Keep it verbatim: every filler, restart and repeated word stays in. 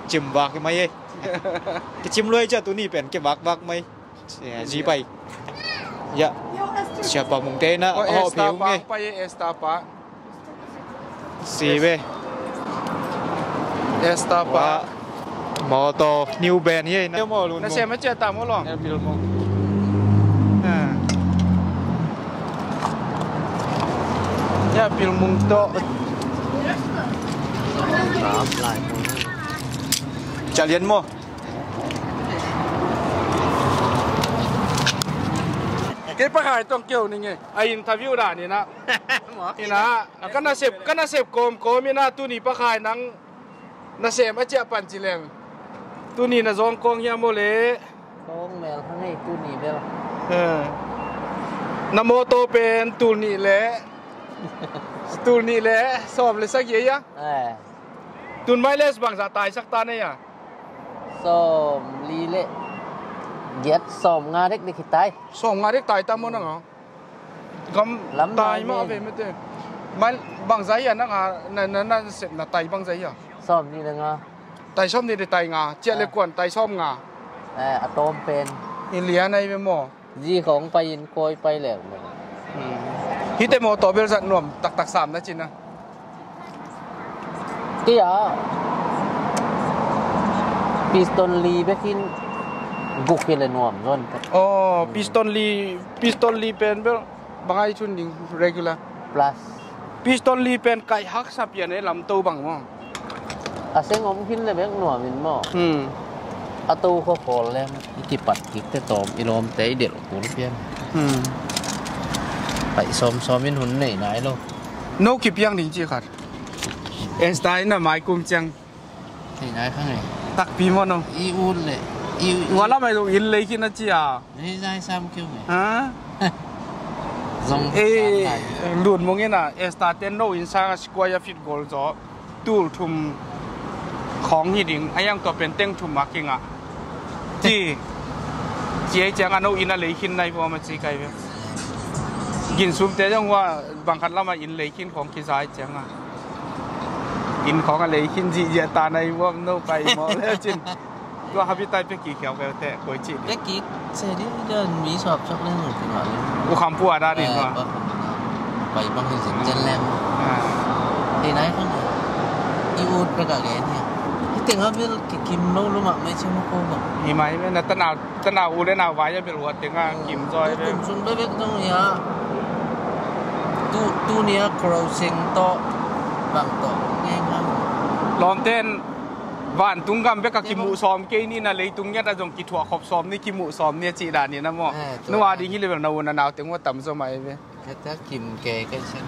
Cim vak mai e. Kicim luai cia tuni pen kivak vak mai. Sia, zi pai. Ya. Siapa Mungte na. Oh, ho Esta pheu pa nge. Pai e, Esta pa. Si be. Esta pa. Wa. Motor new band ye na. Mo lun. Na sem a cia ta mo long. El pil mo. Ha. Ya pil mung to. Calian mo. Kei pa khai tong keu ni nge. A interview da ni na. Ina, ka nasep, ka nasep kom kom ina tuni pa khai nang nasem a cia pan ci leng. Tuni na zong kong hiam mo le. Kong mel kha ngei tuni bel. Eh. Na motor pen tul ni le. Tul ni le som le sak ye ya. Eh. Tun mai le bang za tai sak ta ne ya. Som li le giat som nga dek dek hi tai. Som nga dek tai ta mo na nga. Gam lam tai ma ve mete. Mai bang zai a na nga na na na sep na tai bang zai a. Som ni le nga. Tai som ni le tai nga. Cia le kuan tai som nga. Eh, a tom pen. I lia nai ve mo. Zi khong pai in koi pai leu mo. Hite mo to bel zat nuam taktak sam na cina. Kei a piston li bekin guk hi le nuam zon. Oh, piston li, piston li pen bel bangai chun ding regular. Plus. Piston li pen kai haksa pian e lam to bang mo. A seng om khin le bek nuam in mo. Hmm. A to kho khol lem i kipat kik te tom i lom te i del kul pian. Hmm. Pai som som in hun nei nai lo. No kipiang ding ci khat. Esta in a mai kum ciang. Thei nai kha ngai. Takpi mo no. I ut le. I ut. Wala mai lo in lei khin a cia. Thei nai sam kiu ngai. Ha? Zong sam ngai. Lut mong in a Esta ten no in sang a square feet gol zo. Tul thum khong hi ding. A yang to pen teng thum ma kinga. Ci. Ci ai ciang a no in a lei khin nai bo ma ci kai ve. Gin sum te jong wa bang khat lama in lei khin khong ki zai ciang a. In khong a lei khin zihziah ta na i muam no pai mawh le cin. Tua habi tai pia kik khiau keu te koi cih ni. Pia kik se di dan mi suap suap le nung kina le. U kham pu a dan in ma. Pai bang hi zin jen leng. Hi nai khong i ut pia ka gen hi. I teng a bil kikim no lu mak mai cin ma ko bang. Hi mai me na tanau tanau u le nau vai a bil uat teng a kim zoi ve. Kum sun bebek dong ya. Tu tu nia crossing to bang to ngeng ngang. Lawmten vantung gam bek a kimuh sawm kei ni na leitung ngiat a zong kithuah khop sawm ni kimuh sawm ni a cih dan ni na maw. Nua ding hi level na u na nau teng ua tam zaw mai ve. Kata kim ke kai sen.